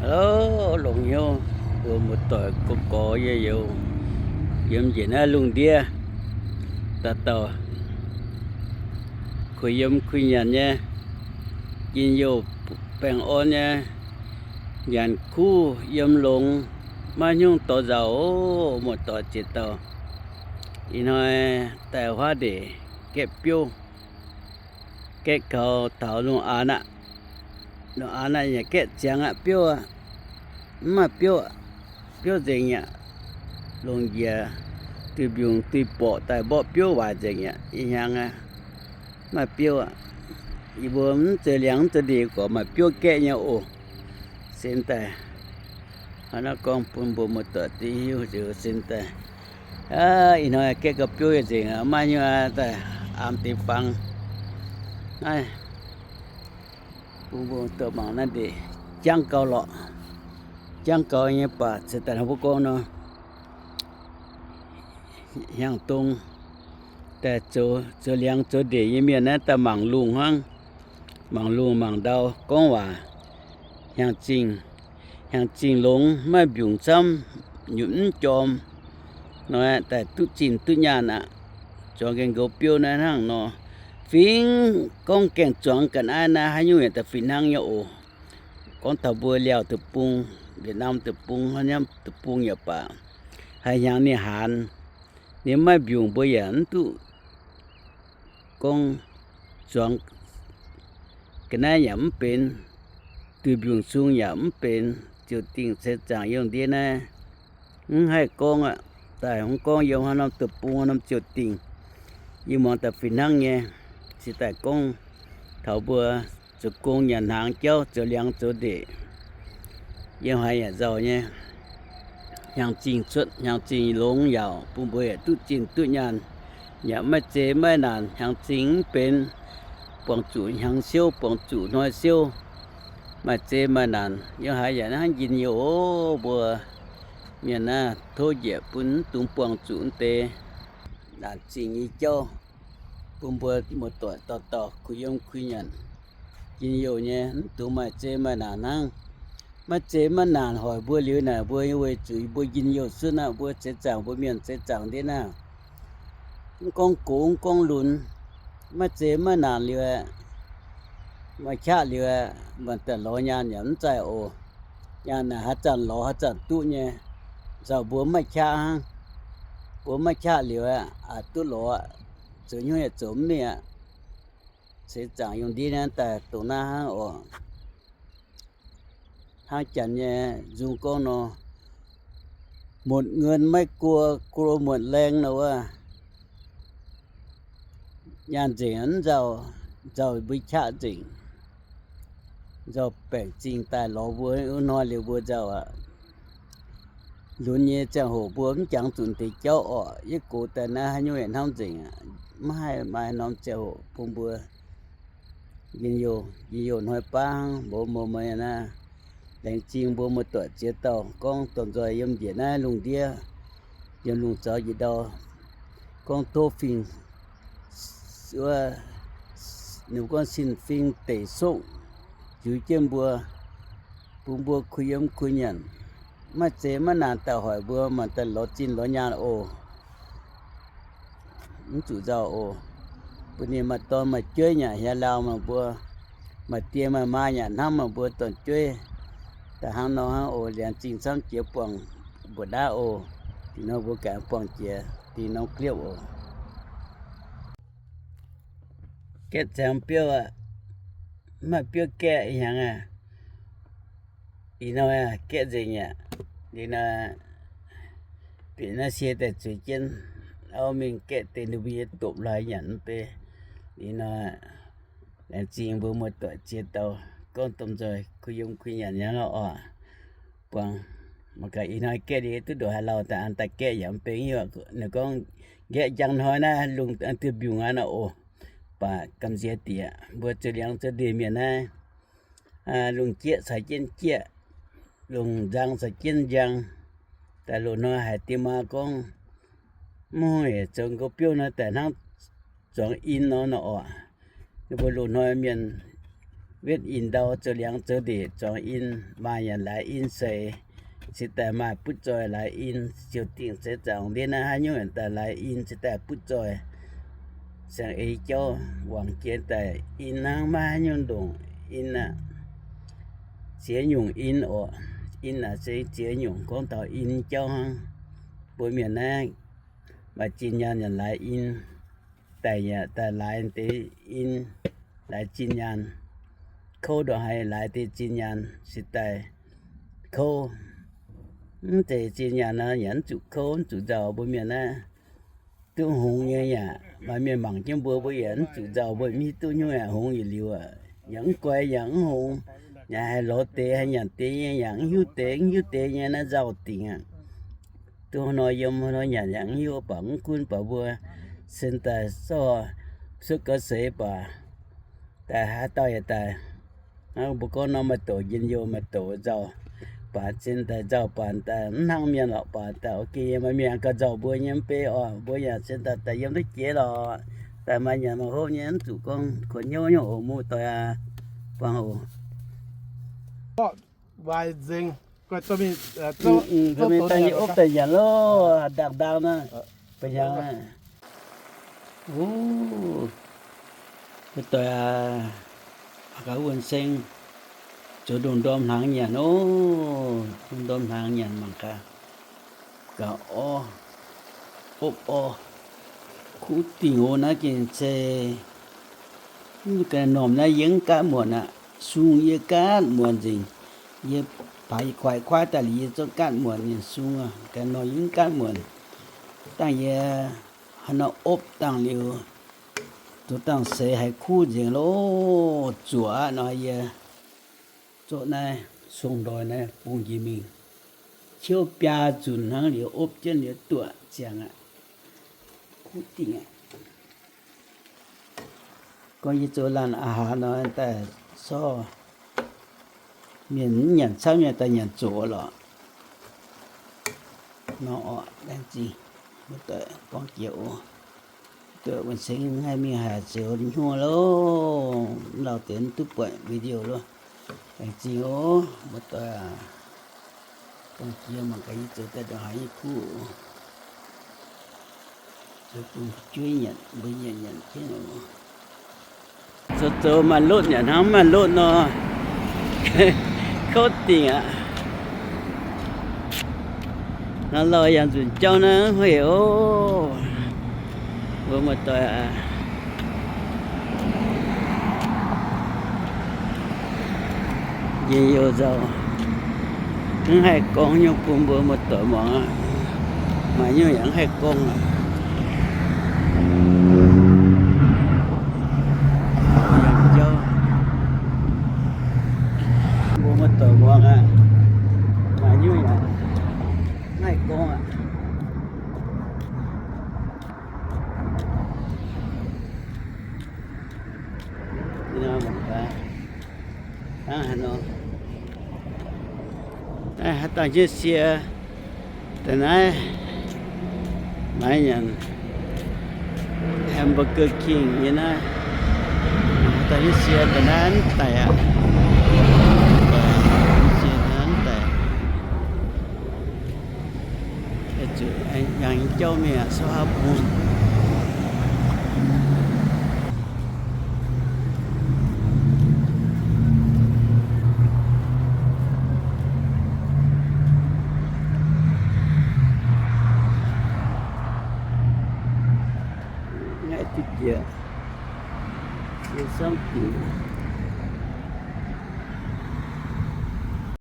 Hello, longc hnyouv mbuox muoz-doic gorx-gorx youz-youz yiem njiec naaiv lungh ndiev, dauh dauh kuh yiem kuh nyanc nyei, njien-youh baengh orn nyei, nyanc kuv yiem longx, maiv hnyouv dorh nzauh oc, muoz-doic ziex dauh. Ih hnoi daaih huaav ndeic gaeqv biouv, gaeqv gaux taux lungh aanx aqv. Lungh aanx aqv, yaac gaeqv ziangx aqv, biouv aqv, mv maaih biouv aqv. Biouv nzengc aqv. Longc njiec duih mbiungc duih borqc daaih mborqv biouv waaic nzengc aqv. Ih hnyangx aqv, mv maaih biouv aqv. Yie mbuo mv zeiz liangx mv zeiz ndeic gorqv maaih biouv gaeqv nyei oc. Sen daaih, hnangv naaiv gorngv bun mbuo muoz-doic duqv hiuv nzengc, sen daaih. Ih hnoi gaeqv gau biouv nzengc, maiv hnyouv daaih aamx deix fangx. Naaiv bun mbuo dorh mangc naaiv ndeic, jangv gau lorqc. Jangv gau nyei baac ceix daaih hnangv mbuo gorngv nor, hnyangx-dong daaih zoux, zoux liangx zoux ndeic nyei mienh naaiv daaih mangc lungh hnangv. Mangc lungh mangc ndau gorngv waac, hnyangx-zingh, hnyangx-zingh longx, maaih mbiungc camv, nyutc mv jorm nor, daaih duqv zinh duqv nyaanh aqv. Zuangx gengh nqox biouv naaiv hnangv nor, fingx gorngv gaengh zuangx ga'naaiv naaiv haaix nyungc yaac daaih fih hnangv nyei oc. Gorngv taux mbuo Liaauc deic-bung, Việt Nam deic-bung, hnangv nyei deic-bung yaac baac, haaix hnyangx ninh haanz, ninh maiv mbiungc mbuo yaac mv duqv gorngv zuangx ga'naaiv yaac mv benx, duih mbiungc sung yaac mv benx, ziouc dingh ceix zaangc yiem ndiev naaiv mv haih gorngv aqv. Daaih mv gorngv yiem haaix norm deic-bung haaix norm ziouc dingh, yie muangx daaih fih hnangv nyei. Se daaih gorngv taux mbuo zoux gong nyanc hnaangx jauv, zoux liangx zoux ndeic, yiem haaix yaac nzauh nyei. Hnyangx-zingh cuotv, hnyangx-zingh longx yaauc, bun mbuo yaac duqv zinh duqv nyaanh, yaac maiv zeiz maiv naanc. Hnyangx-zingh mv benx, buangh zuqc hnyangx siouv, buangh zuqc hnoi siouv, maaih zeiz maaih naanc. Yiem haaix yaac hnangv njien-youh oc. Mbuo mienh naaiv tov njiec bun mv dungx buangh zuqc mv deix naanc zingh nyei jauv, bun mbuo muoz-doic dauh dauh kuh yiem kuh nyanc, njien-youh nyei, mv dungx maaih zeiz maaih naanc hnangv. Maiv zeiz maiv naanc hoic mbuo liuz naaic, mbuo nyei weic zuqc mbuo njien-youh cuotv aqv, mbuo ceix zaangc, mbuo mienh ceix zaangc ndiev naaiv, mv gorngv gox mv gorngv lunx, maiv zeiz maiv naanc liuz aeqv, maaih qaqv liuz aeqv, maaih daaih lorz nyaanh yaac mv zaih oc. Nyaanh naaic haaix zanc lorz haaix zanc duqv nyei. Nzauh mbuo mv maaih qaqv hnangv. Mbuo mv maaih qaqv liuz aeqv, aqc duqv lorz aqv, zoux hnyouv yaac zoux mv mingh aqv. Ceix zaangc yungh ndiev naaiv daaih dongh naaiv hnangv oc. Hnangv janx nyei nzung gorngv nor, một ngón maiv cua, cua một leng nor wuov. Nyaanh nzengc mv nzauh, nzauh mbuo qaqv nzengc. Nzauh baengc zingh daaih lorz mbuo wuov hnoi liuz mbuo nzauh aqv. Lunx nyei ziangh hoc mbuo mv jangx zuqc deix jauv orqc. Yie gox daaih naaiv haaix nyungc yaac hnamv nzengc aqv. Maiv haih maaih norm ziangh hoc bun mbuo njien-youh, njien-youh hnoi baav hnangv. Mbuo muoz-muoz naaiv, laengz zingh mbuo muoz-doic ziex dauh gorngv dorh nzoih yiem njiec naaiv lungh ndiev, yiem lungh zaux njiec ndau, gorngv tov fingx, wuov, ninh gorngv sin fingx deic sokv ziux jienv mbuo, bun mbuo kuh yiem kuh nyanc. Maiv zeiz maiv naanc daaih hoic mbuo mangc daaih lorz zinh lorz nyaanh oc. Mv zuqc nzauh oc. Bun ninh maaih dorn maaih jueiv nyanc hieh lauh meih mbuo, maaih die maaih maa nyanc hnamv meih mbuo dorn-jueiv. Daaih hnangv nor hnangv oc. Laengz zingh camv jiex buangh mbu'naaiv oc. Dingc nor mbuo ganh buangh jiex dingh norm kliepv oc. Gaeqv ziangx biouv aqv. Mv maaih biouv gaeqv hnyangx aqv. Ih hnoi aqv, gaeqv nzengc aqv. Liuz nor, bieqc naaiv sie daaih zueiz jienv auv mingh gaeqv deix ninh mbuo nyei dopc-laaix nyanc mv bei. Liuz nor, laengz zingh mbuo muoz-doic ziex dauh gorngv domh nzoih kuh yiem kuh nyanc nyei oc. Buangh mangc gaax ih hnoi gaeqv liuz duqv ndoqc haaix lauh daaih an daaih gaeqv yaac mv bei. Ninh gorngv nqaeqv njang hnoi naaiv lungh duih mbiungc aqv nor oc. Baac gamh nziex dieqc mbuo zoux liangx zoux ndeic mienh naaiv, lungh jieqv caux jienv jieqv, lungh nzang caux jienv njang. Daaih loz-hnoi haiz diex maa gorngv, mv haic zoux nqo biouv nor daaih hnangv zuangx in nor nor oc. Ninh mbuo loz-hnoi mienh wetv in ndau zoux liangx zoux ndeic zuangx in, maaih nyanc laaix in seix, cingx daaih maaih butv zoih laaix in, ziouc dingc zeiz zaangc ndiev naaiv haaix nyungc daaih laaix in cingx daaih butv zoih. Siang-eix jauv wangc jiex daaih in hnangv, maiv haaix nyungc ndongc in aqv. Ziex nyungc in oc. In naaic se ziex nyungc, gorngv taux in jauv hnangv. Mbuo mienh naaiv maaih zinh nyaanh yaac laaix in, daic yaac daaih laaix deix in, laaix zinh nyaanh. Kouv ndongc haaix laaix deix zinh nyaanh se daaih kouv. Mv zeiz zinh nyaanh nor yaac mv zuqc kouv, mv zuqc nzauh. Mbuo mienh naaiv duqv hngongx nyei yaac maaih mienh mangc jienv mbuo, mbuo yaac mv zuqc nzauh, mbuo mv hiuv duqv nyungc yaac hngongx yietc liuz aqv. Yaac mv guai yaac mv hngongx, yaac haih lorz deix, haih nyanc deix nyei, yaac mv hiuv deix, mv hiuv deix nyei naaiv nzauh dingc aqv. Duqv haaix nor yiem haaix nor nyanc yaac mv hiuv, baac mv gunv baac mbuo sen daaih zorqv cuotv gau seix baac daaih haaix dauh yaac daaih. Hnangv mbuo gorngv nor, maaih douc njien-youh, maaih douc nzauh. Baac sen daaih nzauh baac daaih mv hnangv mienh lorqc, baac daaih oc geh maaih mienh gauh nzauh mbuo nyei mv bei oc. Mbuo yaac sen daaih daaih yiem duqv jiex lorqc. Daaih maaih nyanc maaih hopv nyei, mv zuqc gorngv kuonx hnyouv nyei oc, muoz-doic aac. Buangh oc. Mv, mv, mv, daaih nyei opv daaih nyanc loh, ndaangc ndaangc nor, ba'hnyangx aqv. Wuov, muoz-doic aac, mangc gaax wuonh seng zoux ndongh ndorm hnaangx nyanc oc. Ndongh ndorm hnaangx nyanc mangc gaax. Gaax orv, opv orv, kuv dingc oc. Naaiv gengh se mv ganh normh naaiv yie mv gaatv muonc aqv. Sung yie gaatv muonc nzengc. Yie paaix yie guaix kuaaiv daaih liuz yie zorqv gaatv muonc nyanc sung aqv. Ganh normh yie mv gaatv muonc. Dangh yie haaix nor opv dangh liuz, zoux dangh seix haiz kuv nzengc loh, zuoqc aqv nor yie zorqv naaiv sung ndoih naaiv bungx njiec mingh, ciouv biaa nzunc hnangv liuz opv jienv liuz duqv ziangx aqv. Kuv dingc aqv. Gorngv yie zoux laanh a'hneiv nor daaih sorv mienh mv nyanc camv nyei daaih nyanc zoqc lorqc. Nor orqc, laengz zingh muoz-doic gorngv jiex oc. Duqv wuonh seng mv haih mingh haaix zoux hnyouv loh, mv lauh deix mv duqv buatc video loh. Laengz zingh oc muoz-doic aac. Gorngv jiex mangc gaax yie zoux daaih ndongc haaix nyei kuv. Zoux bun jueiv nyanc, mbuo nyanc nyanc jienv oc. Zoux zoux maaih lotv nyanc hnangv maaih lotv nor, kouv dingc aqv. Naaiv lauh yangh nzunc jauv naaiv mv hueic oc. Mbuo muoz-doic aac, njien-youh nzauh, mv haih gorngv nyungc bun mbuo muoz-doic muangx aqv. Maaih nyungc yaac mv haih gorngv aqv. Yangh jauv mbuo muoz-doic muangx aqv. Maaih nyungc yaac mv haih gorngv aqv. Hnangv haaix nor, naaiv haaix dauh nyei sie daaih naaiv, naaiv nyanc Hamburger King nyei naaiv, haaix dauh nyei sie daaih naaiv mv daic aqv. Sie naaiv mv daic. Zuqc yangh jauv mingh aqv, sou haav bung. Ngaih duqv jiex, yie samv dingc.